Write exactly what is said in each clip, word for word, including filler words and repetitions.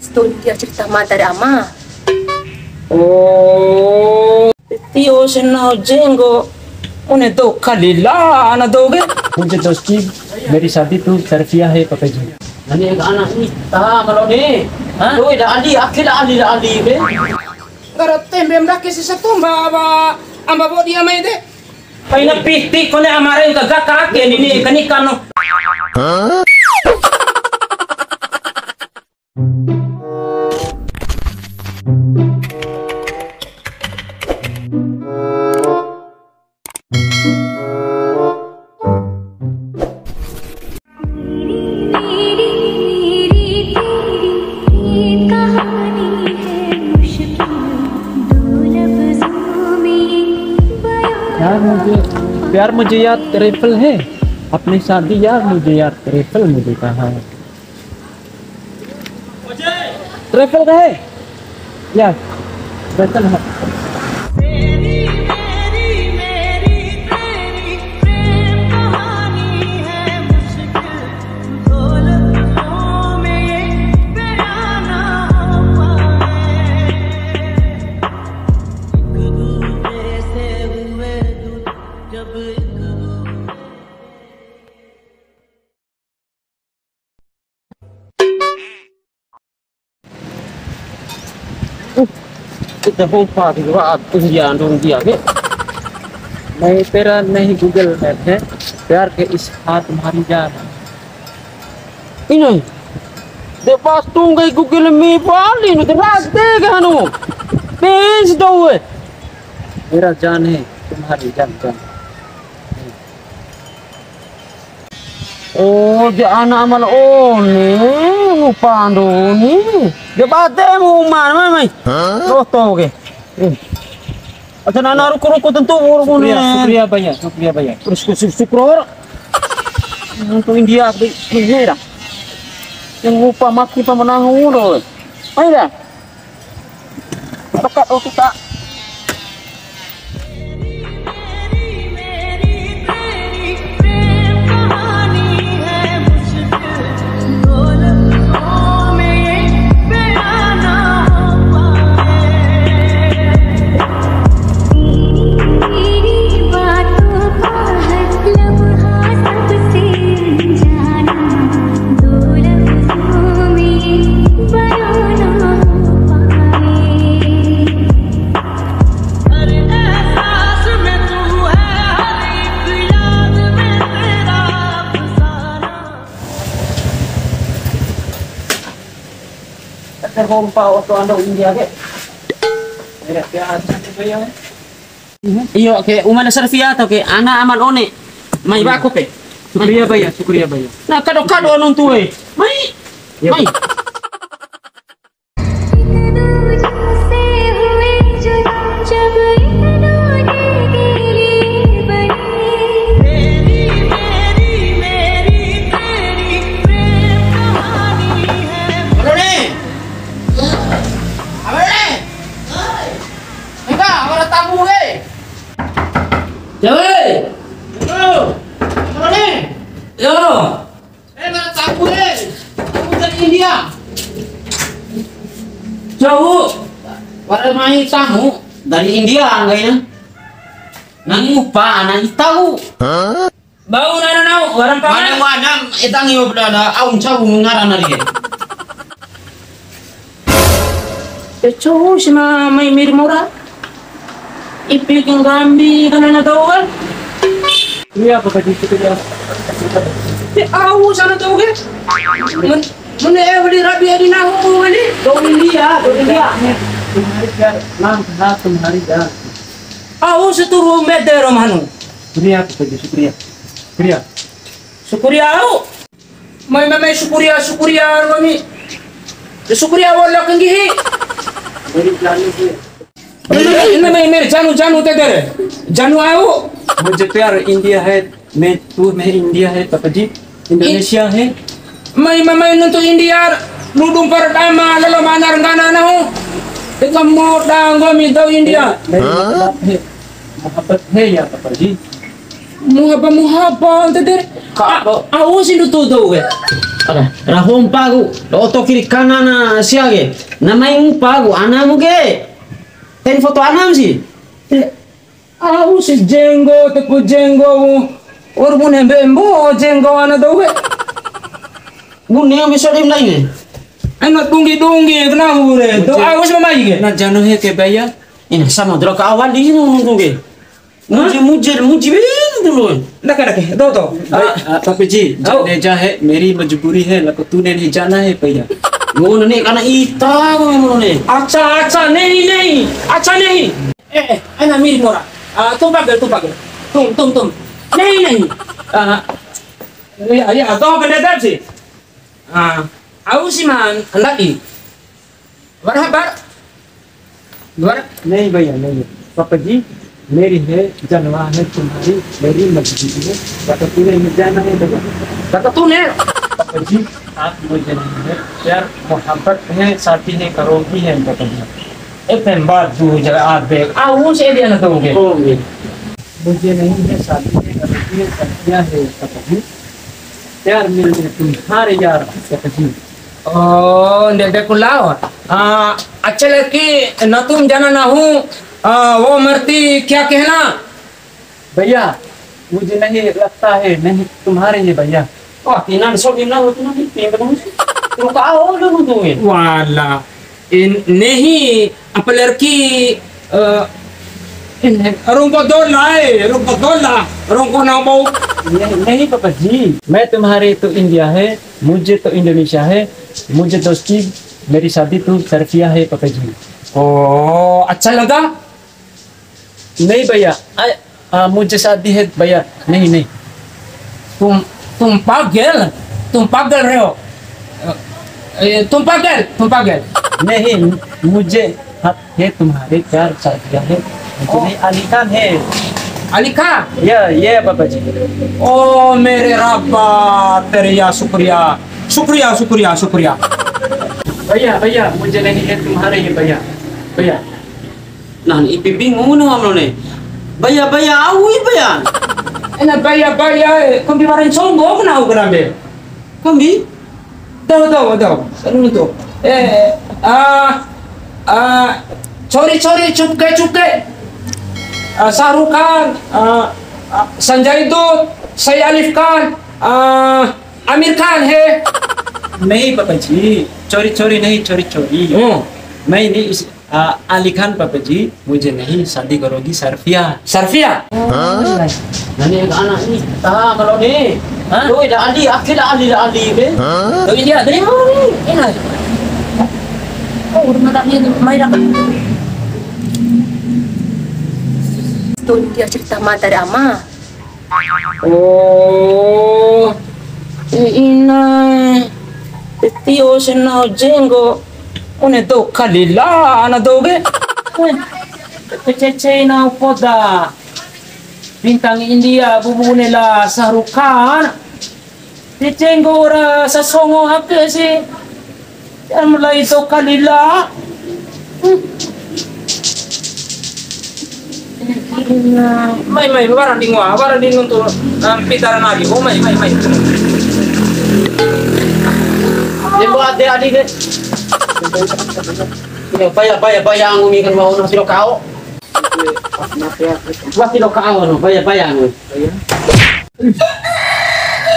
Tun dia cerita mada re ama. Oh, tio sena jenggo. One to kalila ana to ke. मुझे दोस्ती, मेरी शादी तो शर्फिया है पापा जी। Nani ka ana ita malo ni. Ha? Oi, da ali, akhir ali, da ali ke. Ngara tembe mdake si satumba ba amba bodi ama ede. Paina piti kone amare ka gaka ake ni, ni kani kano. यार मुझे, यार मुझे यार ट्रैवल है, अपनी शादी यार मुझे यार ट्रैवल मुझे कहा है। ट्रैवल का है? यस, ट्रैवल है। Kita hompa di wa India, India ke. नहीं, तेरा नहीं Google Map है, प्यार के इशारा तुम्हारी जान है। Ina, de pas tunggai Google Map ali nu de ras de ganu. Pes do we. मेरा जान है तुम्हारी जान, जान। Oh, de ana ama la One, ngupa ando ni. De bade mu uma, mai, mai. Hah? Roto ke. Eh. Aja nana ruku-ruku tentu, ruku ni. Syukriya, syukriya, Baya. Syukriya, Baya. Terus ku syuk-, syukur. Untuk India, di, di, ini dah. Yang ngupa maki pa menang uno. Ayo dah. Pekat, oh, kita. Ete hompa oto ando India ke. Ede ke asa ke ya. Iyo, ke uma la Sarfia atau ke ana ama la One. Mai ba ko pe. Syukriya, Baya, syukriya, Baya. Na kado-kado nuntu e. Mai. Iyo. Mai. Eka, wara tamu ke. Jawa. Yo. Mana ni? Yo. Eh, wara tamu ke. Tamu dari India. Jauh. Wara mai tamu dari India, anggaina. Nang upa anak itau. Hah? Bau nana nau, warang paman. Mana wana, etang yo dada, au ncau ngarana rie. Ya cou si ma mai miri mora. Ipi kenggambi kana na tau kan. Iya, apa tadi itu ya? Ya au sana tau ke. Men, men e wali rabi adi nahu wali. Dou India, dou India. Tumhari pyar, naam tha tumhari jaan. Au seturu mede romanu. Syukriya, Pak Haji, syukriya. Syukriya. Syukriya au. Mai, mai, mai, syukriya, syukriya, Romi. Syukriya, wala kenggihi. Ini, ini, mai, mai, janu, janu, tedere. Janu au. मुझे प्यार इंडिया है, मैं, तू, मैं इंडिया है, पापा जी। Indonesia he. Mai, mai, mai nuntu India, ludung pardama, lalo manar ngana nahu. Eka moda nggomi dou India. Nahi, muhabbat he. Muhabbat he ya, Papa Ji. Muhabbat, muhabbat, ante der. Ka, a-, au si nuntu dou ke. Raho mpaku, la oto kiri kanan na sia ke. Na mai mpaku, anamu ke. Ten foto anam si. Eh, au si jenggo, tepu jenggo. Wa'ur bune mbembo jenggo ana dou ke. Bune yang bisa di ndai ke. Aina dunggi-dunggi, kena hure. Dou au si mamai ke. Na janu he ke baya. Ina sama dro ka awan di sini nunggu ke. Muji, muji, muji bene dulu. Ndake, ndake, do, do. भाई, आ, पापा जी, जाने जा है, मेरी मजबूरी है, लको तूने नहीं जाना है भैया। Ngono ni kana ita ngono ni. Acha, acha, nahi, nahi. Acha, nahi. Eh, eh, ana miri mora. Ah, tum pagel, tum pagel. Tum, tum, tum. Nahi, nahi. Ah, iya, iya, do bene si. Ah, au si man, ndadi. Marhaban. Gimana? नहीं भैया, नहीं। पापा जी, मेरी है, जानवा है तुम्हारी, मेरी मजबूरी है। पापा तूने नहीं जाना है भैया। पापा तूने? पापा जी, आप मुझे नहीं है, प्यार मोहब्बत है, शादी नहीं करोगी है पापा जी। ए, pembantu jalan abek. Ah, usah dia nak tunggu. मुझे नहीं है, शादी नहीं करोगी है, शादी है पापा जी। प्यार मिलने तुम्हारे यार, पापा जी। Oh, ndede ku lao. Ah, acha laki na tum jana nahu, ah, wo marti kya kehna? भैया, मुझे नहीं लगता है, नहीं तुम्हारे ही भैया। Wah, tinan so dinan, tinan di pintu. Terus kau lu nungguin. Wala. In, nehi, apa lerki, eh, in, rongko dola, eh, rongko dola, rongko nang bau. नहीं, नहीं पापा जी, मैं तुम्हारे तो इंडिया है, मुझे तो इंडोनेशिया है, मुझे दोस्ती, मेरी शादी तो सर्फिया है पापा जी। Oh, acha laga? नहीं भैया, आ, आ, मुझे शादी है भैया। नहीं, नहीं। तुम, तुम पागल, तुम पागल रहे हो। ए, तुम पागल, तुम पागल। नहीं, मुझे हक है तुम्हारे प्यार शादी है। मुझे ओ। नहीं, अली खान है। अली खान? ये, ये पापा जी। ओ मेरे रब्बा, तेरे या शुक्रिया, शुक्रिया, शुक्रिया, शुक्रिया। भैया, भैया, मुझे नहीं है तुम्हारे ही भैया, भैया। Nah, ipi bingung na amlo ne. Baya, baya, au i baya. Ena baya, baya, eh, kombi waran songgo, kena au kerambe. Kombi? Dau, dau, dau. Anu tu. Eh, ah, ah, chori, chori, chupke, chupke. Ah, Shah Rukh Khan, ah, ah, Sanjay Dutt, Saif Ali Khan, ah, Aamir Khan hai. नहीं पापा जी, चोरी चोरी नहीं, चोरी चोरी। Hmm. मैं नहीं इस आ, अली खान पापा जी, मुझे नहीं शादी करोगी सर्फिया। Sarfia? Hah? Nani anak ni? Ah, kalau ni. Hah? Oi, dah Ali, akhir dah Ali, dah Ali ke? Hah? Oi, dia, dia. Ina. Oh, rumah tak dia tu, mai dah. Tu dia cerita mata dia ama. Oh, e ina e, te tio si nahu jenggo, one dou kalila na dou ke. Te cece nahu poda. Bintang India, bubune la Shah Rukh Khan. Te jenggo ra sasongo ake si. Mulai to kalila. Mai, mai, wara di ngoa, wara di nuntu, em, pitaran lagi. Oh, mai, mai, mai. Jenggo ade adi de. Iya, baya, baya, baya, angu mi kan mau nasi lo kau. Wati lo ka awa no, baya, baya no. Baya.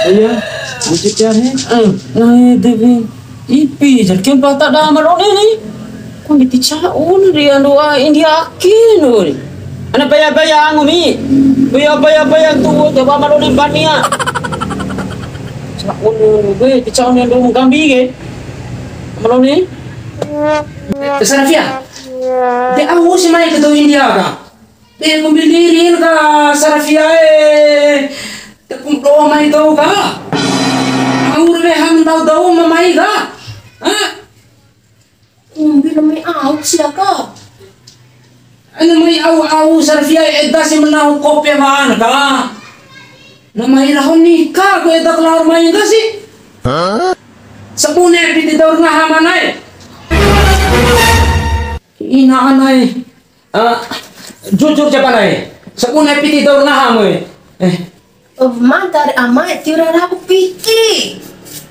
Baya, muji tiar he. Eh, nah, Devi. Ipi, jar kempa tak ada amal one ni. Kau miti ca'un di anu, ah, India akin, oi. Ana baya, baya, angu mi. Baya, baya, baya, tu, coba amal one bania. Ca'un, gue, ti ca'un yang dulu gambi, ke. Amal one. Terserah dia. De au si mai ke dou India ka. De kombi lirin ka Sarafia e. De kombi doho mai dou ka. Au re ham dou dou ma mai ka. Ha? Kombi lo mai au sia ka. Ana mai au au Sarafia e, eda si ma nahu kope maan ka. Na mai raho nika ko eda kelar mai ka si. Sabune piti daur ngaha ma na'e. Ina ana e. Ah, jujur ja pa na'e. Sabune piti daur ngaha mu e. Eh. Oh, manta re ama e tiwara rabu piti.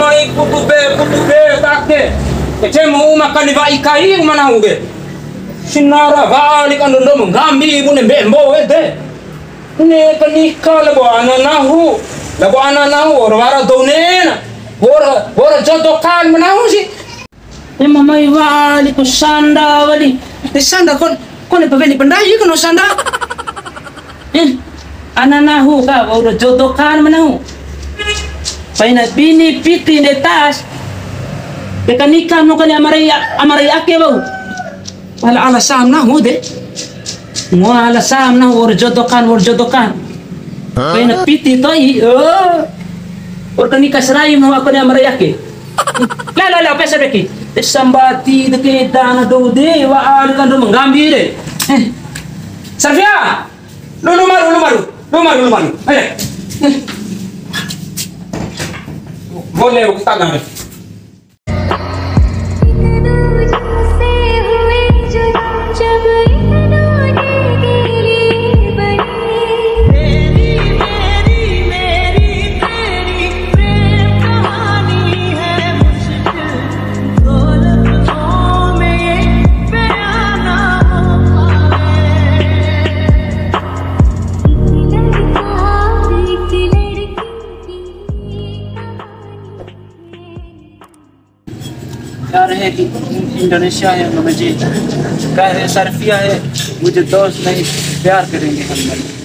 Mai putu be, putu be, take. Kecemu uma kali wa'i kai uma nahu ke. Sinara wali kan dondo menggambi bune mbembo ede. Ne kanika labo ana nahu, labo ana nahu, ora wara dou nena. Ora, ora jodoh kan manahu si. Ema mai wali ko sanda wali. Te sanda kon, kone paveli pandai kono sanda. Eh, ana nahu ka, ora jodoh kan manahu. Paina bini piti de tas. Deka nikah no kani amarai, amarai ake bau. Wala ala sam nahu de. Ngoa ala sam nahu wa'ur jodohkan, wa'ur jodohkan. Paina piti to'i. Oh. Wa'ur kani kasrai no aku ni amarai ake. La, la, la, pesa beki. Sambati de ke dana do de, wa ala kan do manggambi de. Eh. Sarfia! Lu, lu maru, lu maru. Lu maru, lu maru. Ayo. Boleh, aku tak dengar. यार है कि इंडोनेशिया है, मुझे कह रहे सर्फिया है, मुझे दोस्त नहीं, प्यार करेंगे हम।